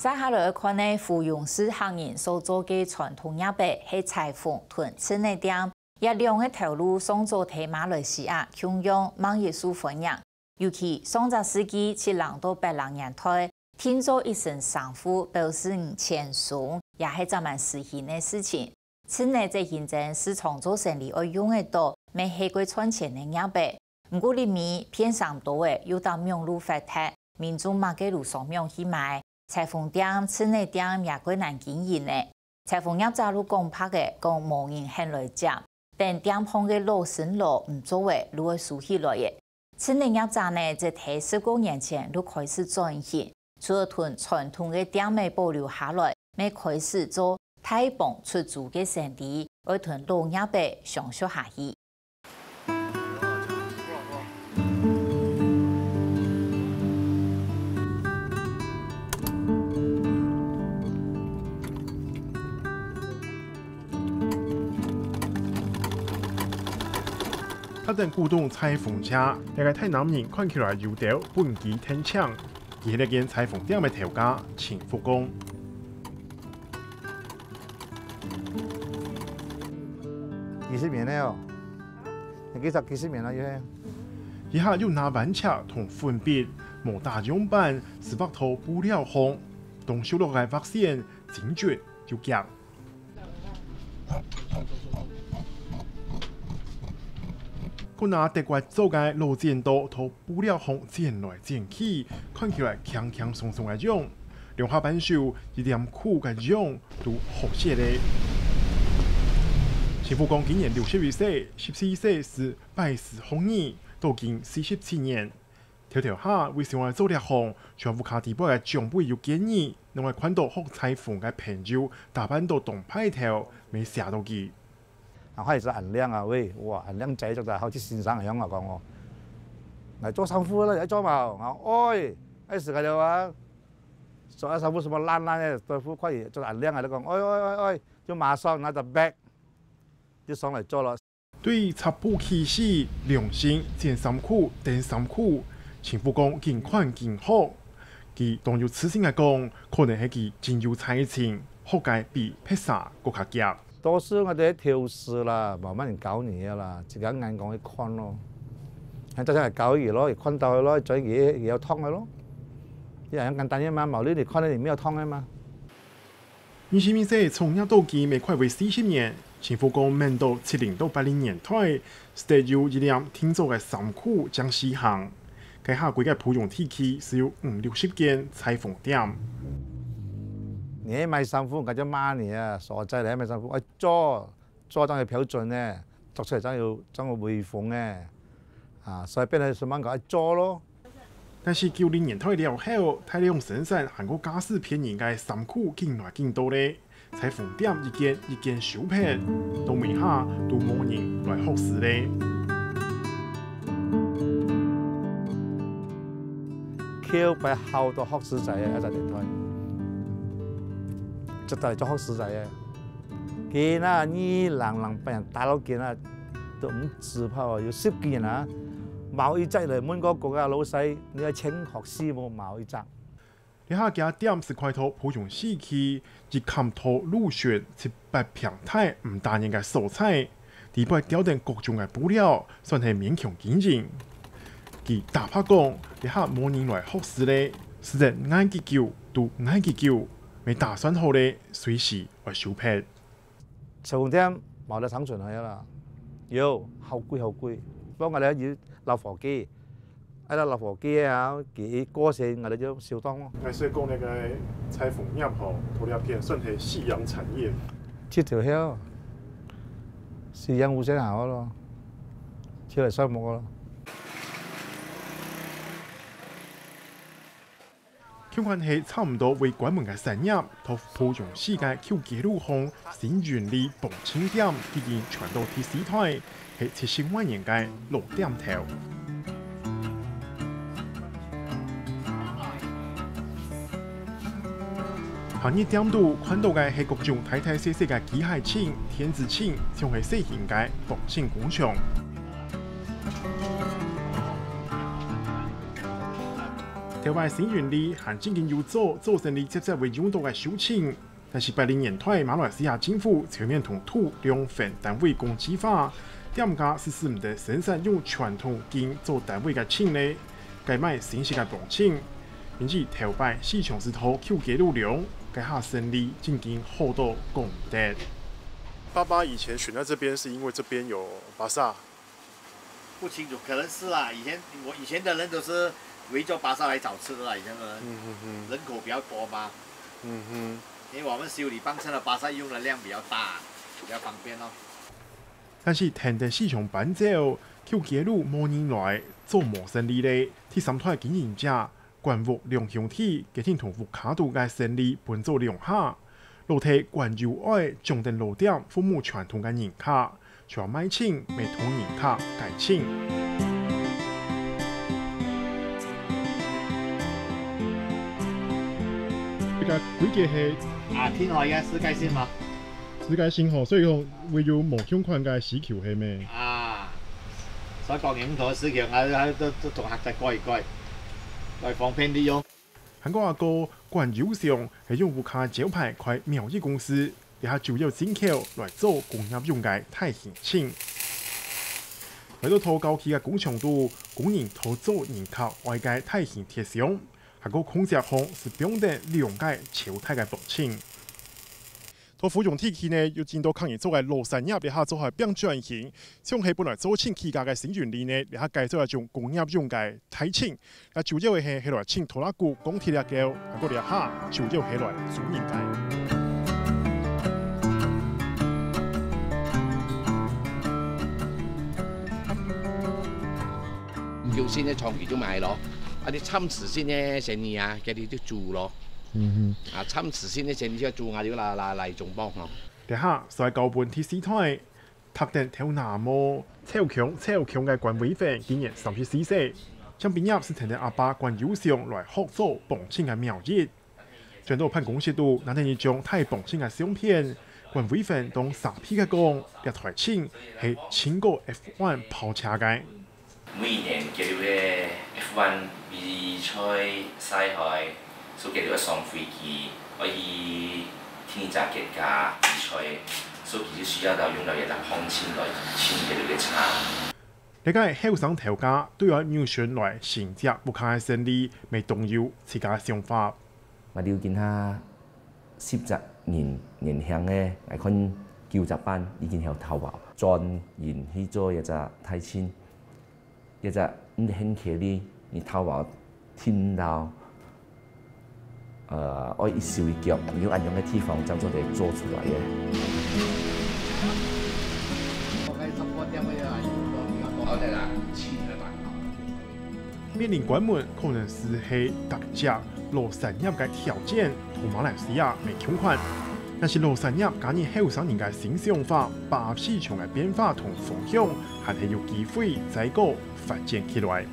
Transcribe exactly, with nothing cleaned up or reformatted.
接下來愛看个芙蓉市客人所做个傳統業仔係裁縫同蟳仔店，這兩个頭路上早在馬來西亞共樣吂受歡迎。尤其上隻世紀七零到八零年代，定做一身衫褲表示你錢鬆，也係正蠻時興个事情。蟳仔這現今市場做生理愛用得著，乜係過賺錢个業仔。毋過這味騙衫多仔，又當網路發達，民眾麼个路上網去買，裁縫店、蟳仔店也過難經營了。裁縫業者就講白仔，講無人肯來接，等店項个老生勞毋做了，就愛收起來了。蟳仔業者呢，在大概十過年前就開始轉型，除了同傳統个店仔保留下來，乜開始做代幫出租个生理，愛同老業仔相續下去。 搭等古董裁縫車，這个大男人看起來有兜分佢聽清。佢係這間裁縫店个頭家，陳福光。幾十年了哦，你幾十幾十年了，因為這下又拿彎尺同粉筆，無打樣板，就畫到布料項，當手落个畫線，精準又遽。 佢拿德國做个老剪刀，在布料項剪來剪去，看起來輕輕鬆鬆个樣。兩下半晝，一點苦个樣都學會了。陳福光今年六十一歲，十四歲時拜師學藝，到今四十七年。 頭頭下，為想愛做這行，像屋下底背个長輩有建議，另外看到學裁縫个朋友打扮到當派頭，乜寫到佢。啊，開始恁靚啊，喂，哇，恁靚仔，做得好似先生一樣啊，講哦。來做衫褲啦，來做嘛，啊，哎，哎，死个了啊，做衫褲什麼爛爛的，都不可以，做得恁靚啊，你講，哎哎哎哎，就馬上拿着 bag，就上來做了。 對於裁布起絲、量身、剪衫褲、等衫褲，陳福光緊看緊學。佢當有自信个講，可能係佢真有才情，學个比別儕過較遽。都係𠊎兜偷師啦，慢慢教你个啦，自家眼光去看咯。還照樣來教佢咯，佢看到个咯，轉佢佢要燙个咯。一樣簡單个嘛，毛利你看到你沒有燙个嘛。 二十二歲創業到今乜快會四十年，陳福光愐到七零到八零年代，實在有一店定做个衫褲正時行。該下歸个芙蓉地區就有五六十間裁縫店。你買衫褲，𠊎就罵你啊！所在你買衫褲，愛做，做正有標準个，做出來正有正有威風个。啊，所以變成係麼个愛做咯。 但是九零年代了後，大量生產還過價數便宜个衫褲緊來緊多咧，裁縫店一間一間收撇，到尾下都無人來學師咧。後擺好多學師仔个，一隻年代，絕對做學師仔个。 今啊，二零零八年打到今啊，都毋止跑啊，有十幾年啊，無一隻來問過𠊎个老細，你愛請學師無？無一隻。這下厥店就開到芙蓉市區，一崁道路脣七八坪大毋打人个所在，裡背吊等各種个布料，算係勉強經營。佢打白講，這下無人來學師咧，實在挨幾久都挨幾久，乜打算好咧，隨時 愛收撇。裁縫店無得生存下啦，有，好貴好貴。不過𠊎兜有老伙計，啊，老伙計啊，佢過身，𠊎兜就收檔咯。該所以講，該个裁縫業吼，在這片算係夕陽產業。七條後，夕陽無限好咯，就來算無咯。 共款係差毋多會關門个產業，在芙蓉市个舊街路項，新雲里磅秤店已經傳到第四代，係七十外年个老店頭。行入店肚，看到个係各種大大細細个機械秤、電子秤，像係細型个磅秤工場。頭擺新運里還正經有做，做生理輒輒會用到个手秤，但是八零年代馬來西亞政府全面同度量販單位公制化，店家就使毋得生產用傳統斤做單位个秤了，改買新式个磅秤。因此頭擺時常係到舊街路量，該下生理正經好到講毋得。爸爸以前選在這邊是因為這邊有巴薩。 不清楚，可能是啦。以前我以前的人都是围着巴萨来找吃的啦，以前的人，嗯哼哼，人口比较多嘛，嗯哼。因为我们修理磅秤的巴萨用的量比较大，比较方便咯。但是跈等市場搬走，舊街路無人來，做無生理了。第三代經營者管屋兩兄弟決定同屋下肚个生理分做兩下，老弟管友愛掌等老店服務傳統个人客， 除了賣秤，乜同人客解秤。這个規格係啊，聽好應該世界性嘛。世界性吼，所以吼會有無相款个需求係咩？啊，所以講有毋同个需求，啊，啊，都都同客仔改一改，來方便利用。還過阿哥管友祥係用屋下招牌開貿易公司， 這下主要進口來做工業用个大型秤。來到桃園區个工廠肚，工人討做人客愛个大型鐵箱，還過空姐項係放等兩个超大个磅秤。到福永地區呢，有真多客人做个老產業這下做下變轉型，像係本來做秤起家个新運里呢，這下改做一種工業用个 大秤，該主要係係來秤拖拉庫、鋼鐵這个，還過這下主要係來租人个。有新个長期就買咯，啊，你暫時性个生意啊，該你就租咯。嗯啊，暫時性个生意就租啊，就來來來中磅咯。這下再交分第四代， 讀等頭那毛，超強超強个管偉芬今年三十四歲，正畢業時跈等阿爸管友祥來學做磅秤个貿易。轉到辦公室肚，拿等一張大磅秤个相片，管偉芬當沙鼻个講，這台秤係稱過F one跑車个。 每一年佢兜个F one比賽賽海，所以佢兜愛上飛機，愛去天際國家比賽，所以佢就需要到用到一隻磅秤來秤佢兜个車。這个後生頭家對外扭身來承接屋下个生理，乜當有自家个想法。 嘛，留今下十隻年年輕个，來看九隻半已經曉淘寶，專門去做一隻大秤，一隻毋得很吃力，你淘寶聽到，呃，愛一手一腳，你有恁樣个地方正做得做出來个。面臨關門，可能斯係逐隻老產業个挑戰，同馬來西亞無共款。但是老產業加入後生人个新想法，把握市場个變化同方向，還係有機會再過發展起來。